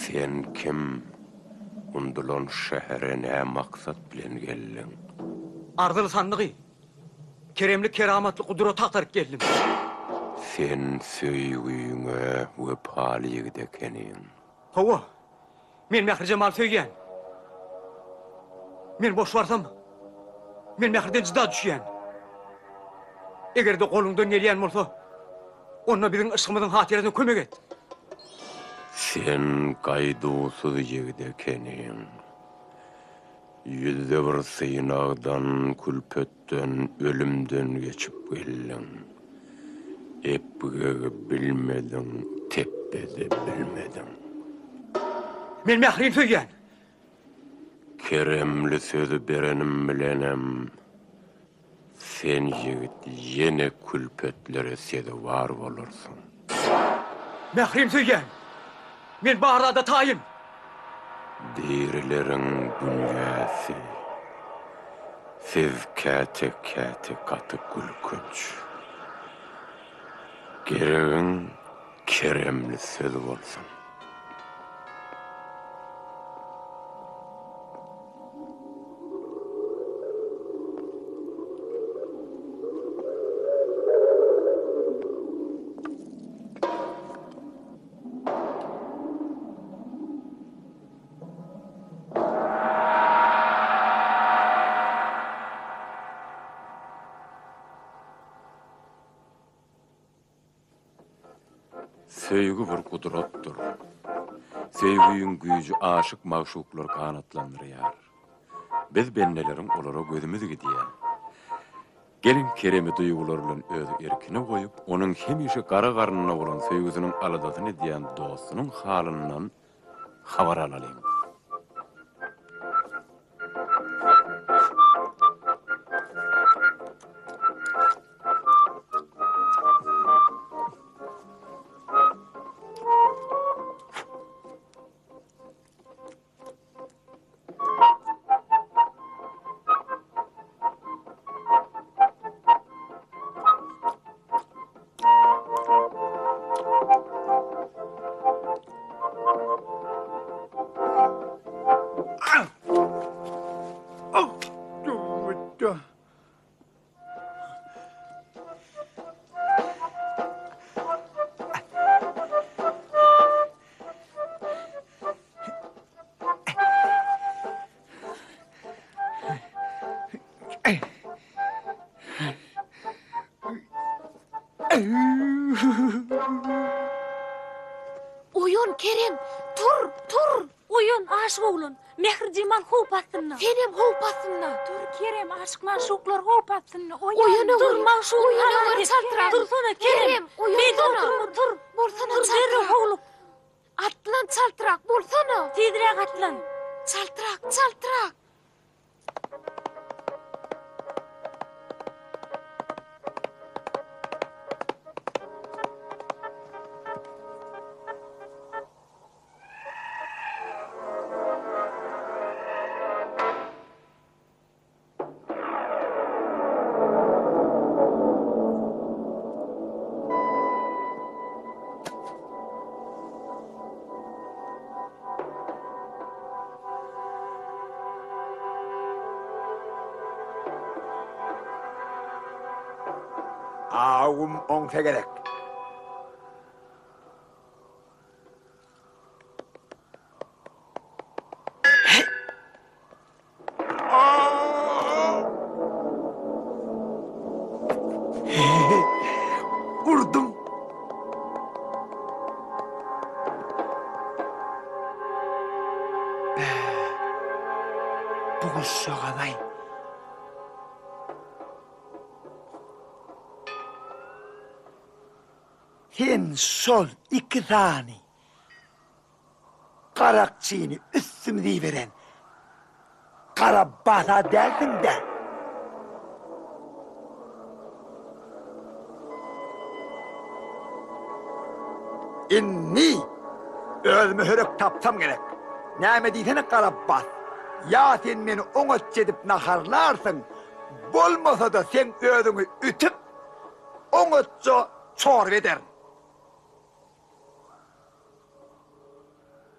Sen kim? Undulan şähere nä maksat bilen geldiň? Arzyly sandygy, keremli keramatly gudraty agtaryp geldim. Sen söýgüňe wepaly ýigit ekeniň. Hawa, men Mährijemaly söýýän. Men boş barsam, men Mähriden jyda düşýän. Eger-de goluňdan gelýän bolsa, onda biziň yşgymyzyň hatyrasyna kömek et. Sen gaýduwsyz ýigit ekeniň. Ýüzde bir synagdan, külpetden, ölümden geçip geldiň. Epgegi bilmediň, tepbe-de bilmediň. Men Mährini söýýän. Keremli sözi berenim bilenem, sen ýigit ýene külpetlere sezewar bolarsyň. Mährini söýýän. Men bar zada taýyn. Dirileriň dünýäsi. Siz käte-käte gaty gülkünç. Geregiň keremli söz bolsun. Söýgi bir gudratdyr. Söýgiň güýji aşyk-magşuklary ganatlandyrýar. Biz bendeleriň olara gözümiz gidýär. Geliň Keremi duýgular bilen öz erkine goýup, onuň hemişe gara garnynda bolan söýgüsiniň aladasyny edýän dostunyň halyndan habar alalyň. Oýan, Kerem! Tur, tur! Oýan, aşyk oglan! Mährijemal howp astynda! Senem howp astynda! Tur, Kerem, aşyk-magşuklar howp astynda! Oýan! Oýan, Tur, ogul! magşugyny Oýan, halas ogul, et! çaltrak! Tursana, Kerem! Kerem, Beýdip oýansana! oturma, tur! Bolsana, Tur, derrew çaltrak! howluk! Atlan, çaltrak, bolsana! Tizräk atlan! Çaltrak, çaltrak! Awum oňsa gerek. Urdum. Bu guşjagaz-aý. Sen şol iki sany garakçyny üstümize iberen gara basa dälsiň-dä? Indi özüme hörek tapsam gerek. Näme diýsene gara bas. Ýa sen meni oňatja edip naharlarsyň, bolmasa-da seň özüňi ütüp, oňatja çorba ederin.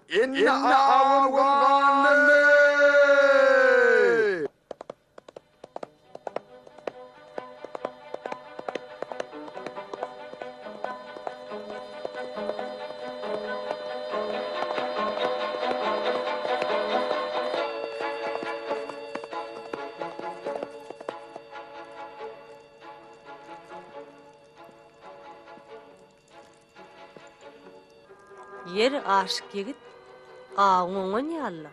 Indi awun ganly! Ýeri, aşyk ýigit, awyň oňan ýaly-la,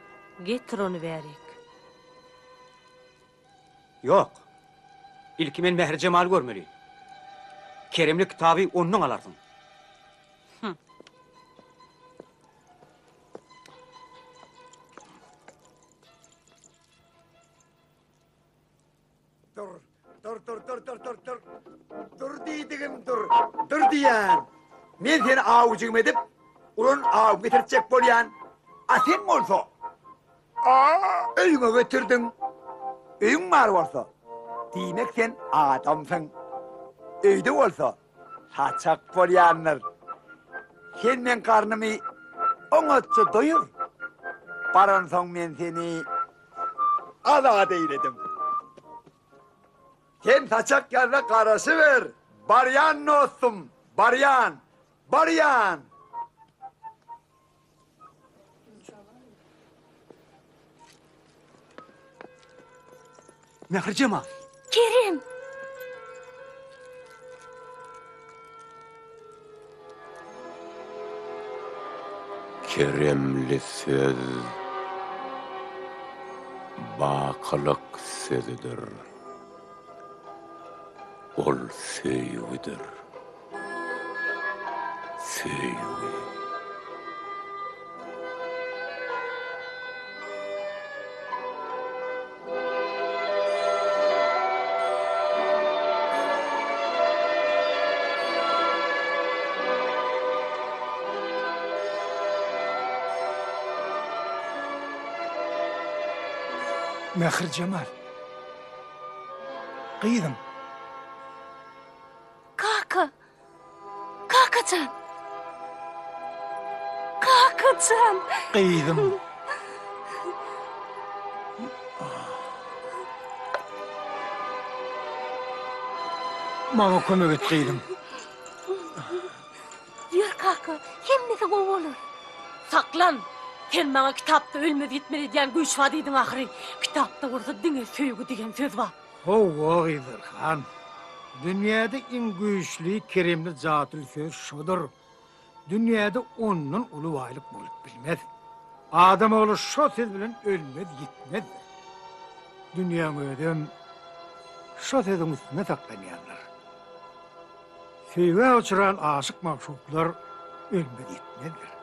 getir ony bärik. Ýok. Ilki men Mährijemaly görmeli. Keremli kitaby ondan alarsyň. Hum. Dur, dur, dur, dur, dur, dur, dur. Dur diýdigim dur. Dur diýýän. Men seni awjygym edip, ulan aw getirtjek bolýan. A sen bolsa, a öýüňe getirdiň. Öýüň bar bolsa, diýmek sen adamsyň. Öýde bolsa, saçak bolýandyr. Sen meň garnymy oňatja doýur. Baransoň men seni Azat eýledim. Sen saçak ýazda garaşyber. Barýan dostum, barýan, barýan. Mährijemal. Kerem! Keremli söz bakylyk sözüdir. Ol söýgüdir. Söýgi. Mährijemal. Gyzym. Kaka! Kakajan! Kakajan! Gyzym. Maňa kömek et gyzym. Ýör kaka, hemmesi gowy bolar. Saklan! Sen maňa kitapda ölmez-ýitmez edýän güýç bar diýdiň ahyry. Kitapda bolsa diňe söýgi diýen söz bar. Hawa, Gyzyl han. Dünýäde iň güýçli, keremli jadyly söz şodur. Dünýäde ondan uly baýlyk bolup bilmez. Adam ogly şo söz bilen ölmez-ýitmezdir. Dünýäň özem şo sözüň üstünde saklanýandyr. Söýgä uçran aşyk-magşuklar ölmez-ýitmezdir.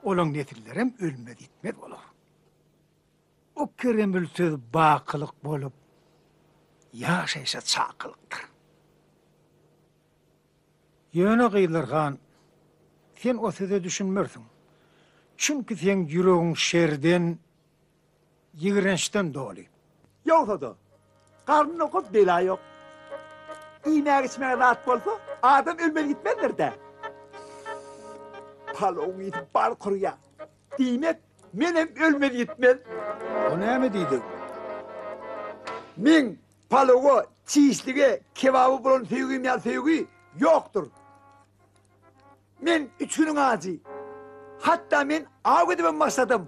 Olaň nesillerem ölmez-ýitmez bolar. O keremli söz bakylyk bolup, ýaşaýşa çakylykdyr. Ýöne Gyzlar han, sen o söze düşünmersiň. Çünki seň ýüregiň şerden, ýigrençden doly. Ýogsa-da, garny doka bela ýok. Iýmäge-içmäge zat bolsa, adam ölmez-gitmezdir-dä. Palawyň ysy bal kurýar. Diýmek, menem ölmez-ýitmez. O näme diýdigiň? Meň palawa. çişlige, kebaba bolan söýgim ýaly söýgi ýokdur. Men üç günüň ajy. Hatda men aw edibem başladym.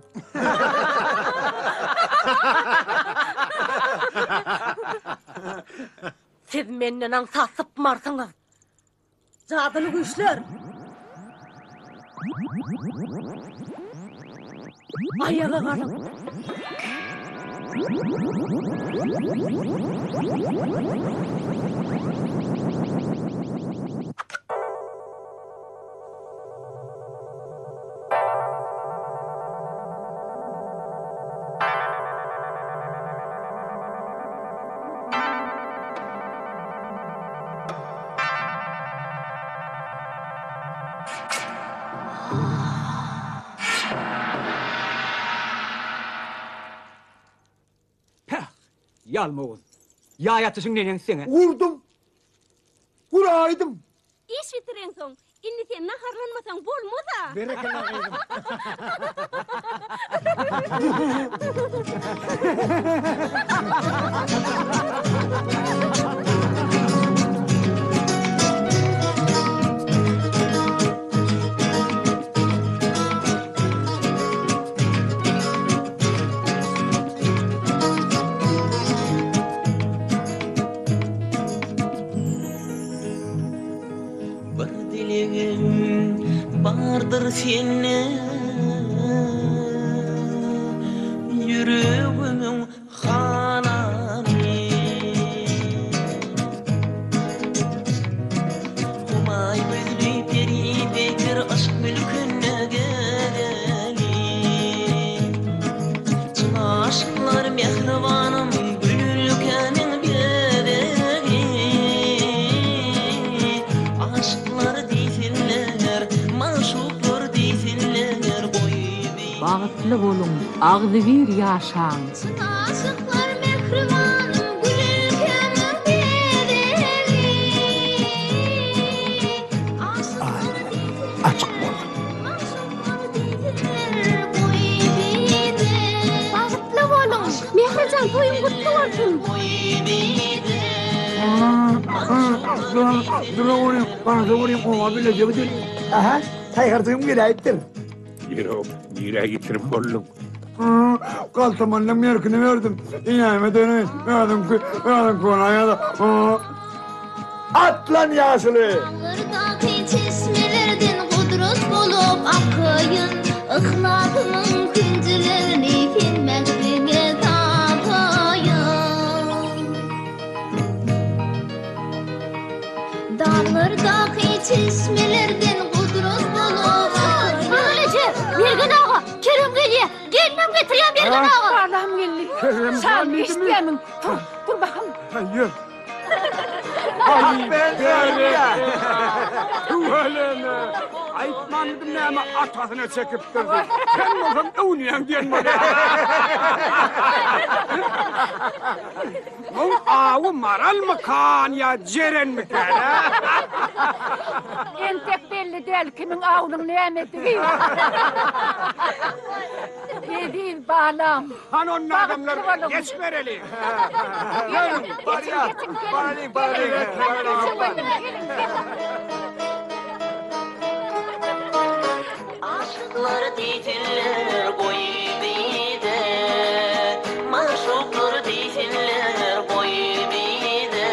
Siz menden aňsat sypmarsyňyz. Jadyly güýçler! Aýaga galyň! Päh, ýalmawuz. Ýaý atyşyň neneň seňe? Urdum. Uraýdym. Iş bitireňsoň, indi sen naharlanmasaň bolmaz-a. Berekella gyzym. Bir dilegim bardyr senden Ýüregimiň halany Humaý gözli peri peýker yşk mülkünde gezeli Çyn aşyklar mähribanym gül ülkäniň bezegi Aşyklar diýsinler, magşuklar diýsinler goý Bagtly boluň, agzybir ýaşaň! Çyn aşyklar mähribanym gül ülkäniň bezegi Aşyklar diýsinler, Açyk bolsun. magşuklar diýsinler goý bize Bagtly boluň! Mährijan toýuň gutly bolsun! Dura görýän, ganata görýän, oňa bileje gidelim. Aha, taýharjygym geläýipdir. Ýok, nirä ýitirip bolduň? Galtamandan merkini berdim. Enäme döneýin, özüňki, özüňki bolaýa-da. Atlan ýaşuly! Daglardaky çeşmelerden gudrat bolup akaýyn, Yhlasymyň künjilerini sen mähriňe dataýyn. Daglardaky çeşmelerden gudrat bolup akaýyn. Maral eje, Mergen aga, Kerem gelýä. Gelinem getirýän Mergen aga. Balam geldi. Kerem Şam geldimi? eşitýärmiň? Tur, tur bakam. Ýör. Ay ben Tüweleme! Aýtmandym näme atasyna çekipdir diýip. Sen bolsaň öwünýäň diýen bolýar. Muň awy maralmykan ýa jerenmikan, a? Entek belli däl kimiň awunyň nämedigi. Eziz balam. Hany onda adamlar Bagtly boluň. geçibereli. Geliň, geçiň, geçiň, geliň. Geliň, geliň, geliň. Aşyklar diýsinler goý bize, Magşuklar diýsinler goý bize.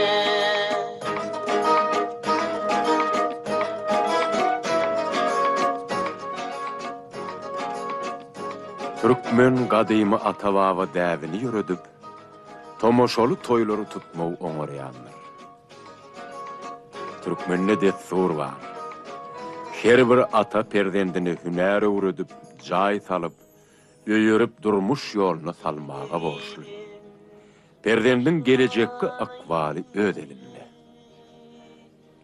Türkmen gadymy ata-baba däbini ýöredip, tomaşaly toýlary tutmagy oňarýandyr. Türkmende dessur bar. Her bir ata perzendine hünär öwredip, jaý salyp, öýerip durmuş ýoluna salmaga borçly. Perzendiň gelejekki ykbaly öz elinde.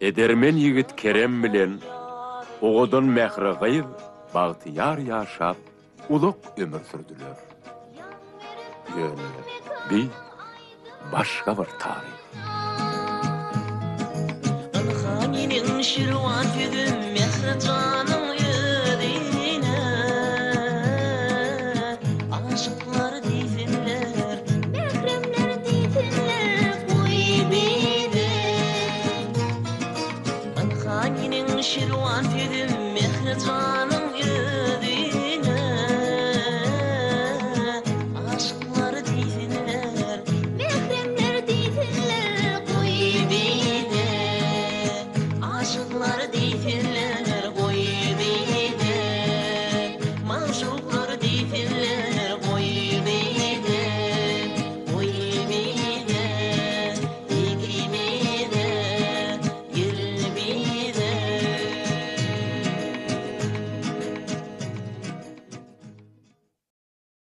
Edermen ýigit Kerem bilen owadan Mähri gyz bagtyýar ýaşap, uzak ömür sürdüler. Ýöne bi başga bir taryh. Ynha meniň şirwan sözüm Mähri janyň özüne. Aşyklar diýsinler. Mähremler diýsinler goý bize. Ynha meniň şirwan sözüm Mähri janyň özi.